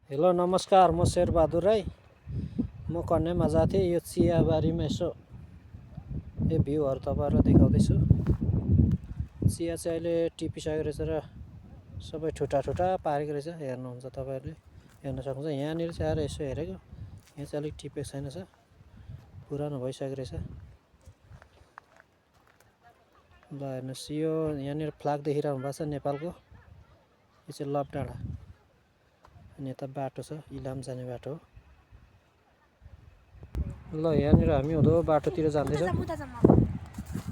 Hello नमस्कार, म शेरबहादुर राई। म कन्यामा जाथेँ। यो चियाबारीमा यसो भ्यूहरू तपाईँहरूलाई देखाउँदैछु। चिया चाहिँ अहिले टिपिसकेको रहेछ र सबै ठुटा पारेको रहेछ। हेर्नुहुन्छ तपाईँहरूले, हेर्न सक्नुहुन्छ। यहाँनिर चाहिँ आएर यसो हेरेको, यहाँ चाहिँ अलिक टिपेको छैन छ, पुरानो भइसकेको रहेछ। ल हेर्नुहोस्, यो यहाँनिर फ्ल्याग देखिरहनु भएको छ नेपालको। यो चाहिँ लपडाँडा अनि यता बाटो छ, इलाम जाने बाटो हो। ल यहाँनिर हामी हुँदो बाटोतिर जाँदैछौँ।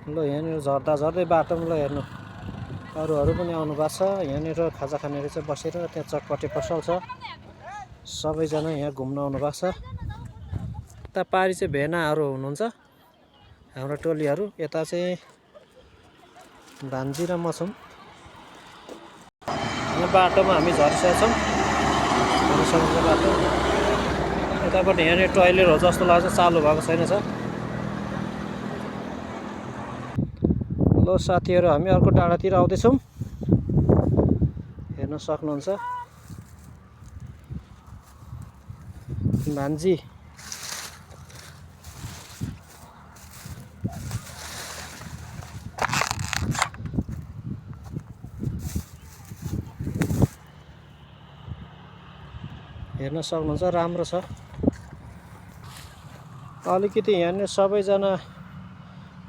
ल यहाँनिर झर्दै बाटोमा ल हेर्नु, अरूहरू पनि आउनु भएको छ। यहाँनिर खाजा खाने रहेछ बसेर। त्यहाँ चटपटे पसल छ। सबैजना यहाँ घुम्न आउनु भएको छ। यता पारि चाहिँ भेनाहरू हुनुहुन्छ, हाम्रो टोलीहरू। यता चाहिँ भान्जी र म छौँ। यहाँ बाटोमा हामी झरिसकेका छौँ। बाटो यतापट्टि यहाँनिर टोइलेट हो जस्तो लाग्छ, चालु भएको छैन छ। ल साथीहरू, हामी अर्को डाँडातिर आउँदैछौँ, हेर्न सक्नुहुन्छ। भान्जी हेर्न सक्नुहुन्छ, राम्रो छ। अलिकति यहाँनिर सबैजना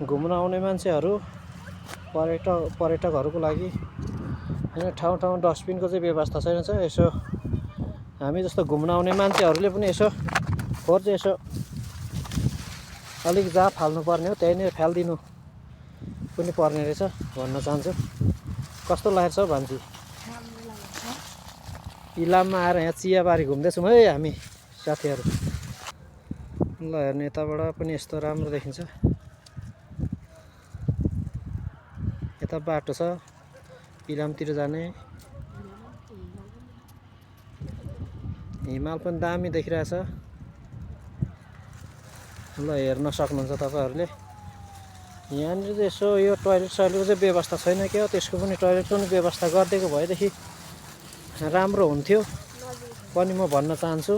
घुम्न आउने मान्छेहरू, पर्यटकहरूको लागि यहाँ ठाउँ डस्टबिनको चाहिँ व्यवस्था छैन छ। यसो हामी जस्तो घुम्न आउने मान्छेहरूले पनि यसो फोहोर चाहिँ यसो अलिक जहाँ फाल्नुपर्ने हो त्यहीँनिर फ्यालिदिनु पनि पर्ने रहेछ भन्न चाहन्छु। कस्तो लागेको छ भान्जी? इलाममा आएर यहाँ चियाबारी घुम्दैछौँ है हामी साथीहरू। ल हेर्नु, यताबाट पनि यस्तो राम्रो देखिन्छ। यता बाटो छ इलामतिर जाने। हिमाल पनि दामी देखिरहेछ। ल हेर्न सक्नुहुन्छ तपाईँहरूले। यहाँनिर चाहिँ यसो यो टोइलेटको चाहिँ व्यवस्था छैन क्या, त्यसको पनि टोइलेटको पनि व्यवस्था गरिदिएको भएदेखि राम्रो हुन्थ्यो पनि म भन्न चाहन्छु।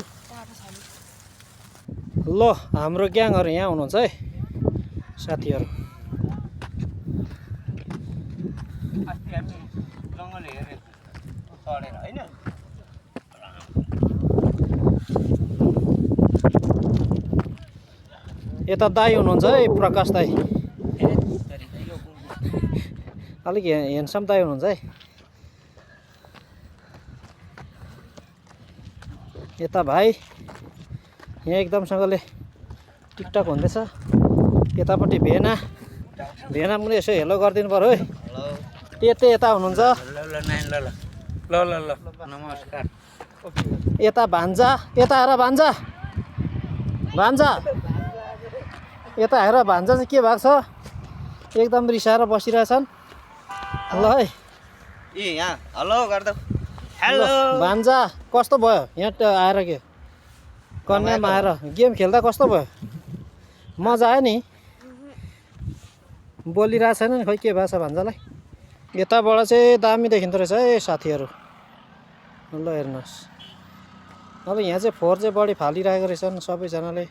ल हाम्रो ग्याङहरू यहाँ हुनुहुन्छ है साथीहरू। यता दाई हुनुहुन्छ है, प्रकाश दाई। अलिक हेन्सम दाई हुनुहुन्छ है। यता भाइ यहाँ एकदमसँगले टिकटक हुँदैछ। यतापट्टि भेना पनि यसो हेलो गरिदिनु पर्यो है। यता हुनुहुन्छ। ल नमस्कार। यता भान्जा, यता हेर भान्जा, यता हेर भान्जा चाहिँ के भएको छ, एकदम रिसाएर बसिरहेछन्। ल है यहाँ हेलो गर्दा। हेलो भान्जा, कस्तो भयो यहाँ आएर? के कन्यामा आएर गेम खेल्दा कस्तो भयो? मजा आयो नि? बोलिरहेको छैन नि, खोइ के भएको छ भान्जालाई? यताबाट चाहिँ दामी देखिँदो रहेछ है साथीहरू। ल हेर्नुहोस्, अब यहाँ चाहिँ फोहोर चाहिँ बढी फालिरहेको रहेछन् सबैजनाले।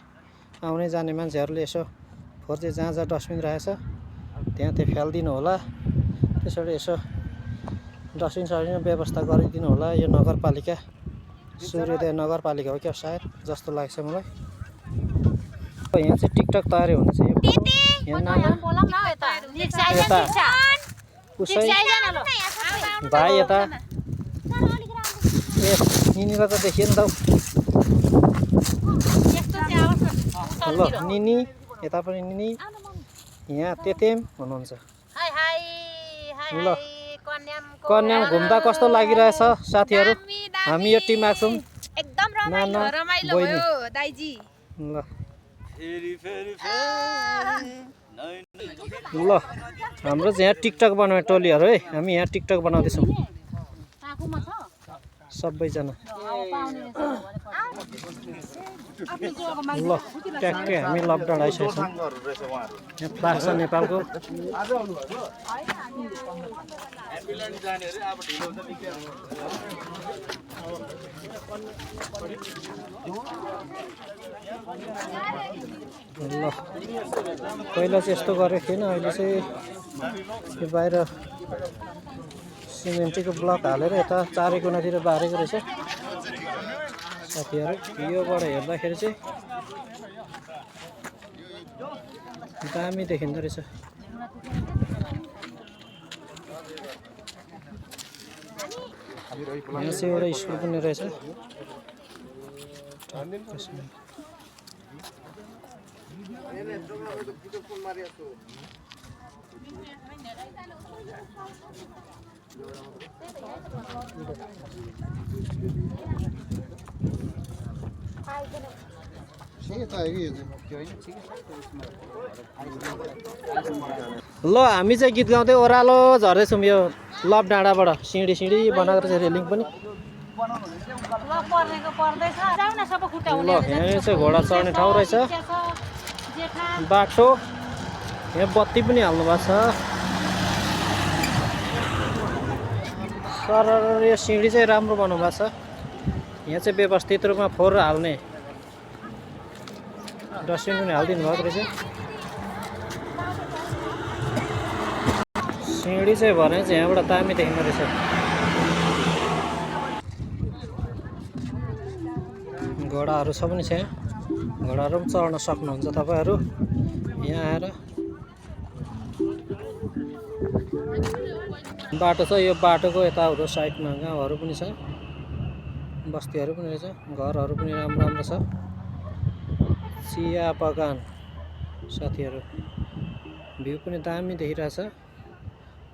आउने जाने मान्छेहरूले यसो फोहोर चाहिँ जहाँ डस्टबिन रहेछ त्यहाँ फ्यालिदिनु होला। त्यसरी यसो डस्टबिन व्यवस्था गरिदिनु होला। यो नगरपालिका, सूर्योदय नगरपालिका हो क्या सायद, जस्तो लाग्छ मलाई। यहाँ चाहिँ टिकटक तयारी हुँदैछ। यहाँ नाना यता उसै भाइ यता ए निनीलाई त देखियो नि त। ल निनी यता पनि निनी, यहाँ तेतेम हुनुहुन्छ। ल कन्याम घुम्दा कस्तो लागिरहेछ साथीहरू? हामी यो टिम आएको छौँ। एकदम रमाइलो भयो दाइजी। ल हाम्रो चाहिँ यहाँ टिकटक बनाउने टोलीहरू है, हामी यहाँ टिकटक बनाउँदैछौँ सबैजना। ल ट्याक्कै हामी लकडाउन आइसकेको छौँ यहाँ फ्लाग छ नेपालको ल पहिला चाहिँ यस्तो गरेको थिएन अहिले चाहिँ यो बाहिर सिमेन्टको ब्लक हालेर यता चारै कुनातिर बारेको रहेछ साथीहरू योबाट हेर्दाखेरि चाहिँ दामी देखिँदो रहेछ यहाँ चाहिँ एउटा स्कुल पनि रहेछ ल हामी चाहिँ गीत गाउँदै ओह्रालो झर्दैछौँ यो लप डाँडाबाट सिँढी बनाएको रहेछ रेलिङ पनि ल यहाँ चाहिँ घोडा चढ्ने ठाउँ रहेछ बाटो यहाँ बत्ती पनि हाल्नु भएको छ सर यो सिँढी चाहिँ राम्रो बनाउनु भएको छ यहाँ चाहिँ व्यवस्थित रूपमा फोहोर हाल्ने डस्टबिन पनि हालिदिनु भएको रहेछ सिँढी चाहिँ भने चाहिँ यहाँबाट दामी देखिँदो रहेछ घोडाहरू छ पनि छ यहाँ घोडाहरू पनि चढ्न सक्नुहुन्छ तपाईँहरू यहाँ आएर बाटो छ यो बाटोको यताउता साइडमा गाउँहरू पनि छ बस्तीहरू पनि रहेछ घरहरू पनि राम्रो छ चिया बगान साथीहरू भ्यू पनि दामी देखिरहेछ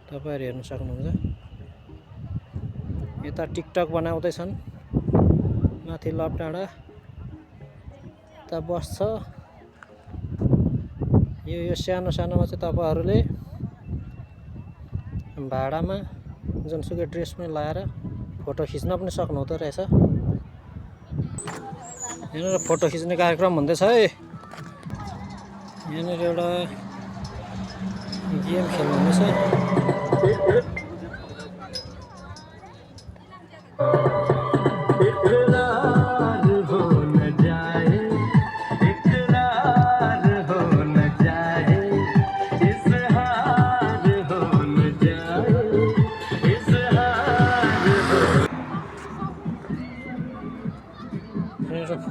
तपाईँहरू हेर्न सक्नुहुन्छ यता टिकटक बनाउँदैछन् माथि लप डाँडा यता बस्छ यो सानोमा चाहिँ तपाईँहरूले भाडामा जुनसुकै ड्रेस पनि लाएर फोटो खिच्न पनि सक्नुहुँदो रहेछ यहाँनिर फोटो खिच्ने कार्यक्रम हुँदैछ है यहाँनिर एउटा गेम खेल्नु हुँदैछ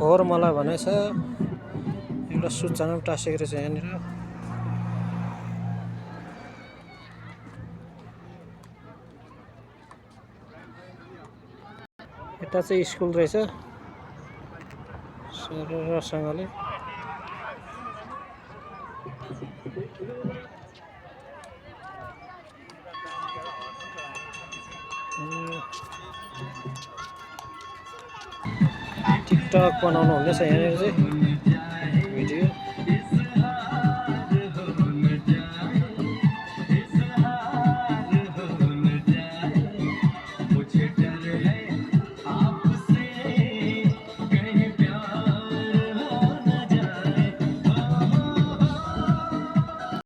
फोहोर मलाई भनेछ एउटा सूचना टाँसेको रहेछ यहाँनिर यता चाहिँ स्कुल रहेछ सरसँगले टिकटक बनाउनु हुँदैछ यहाँनिर चाहिँ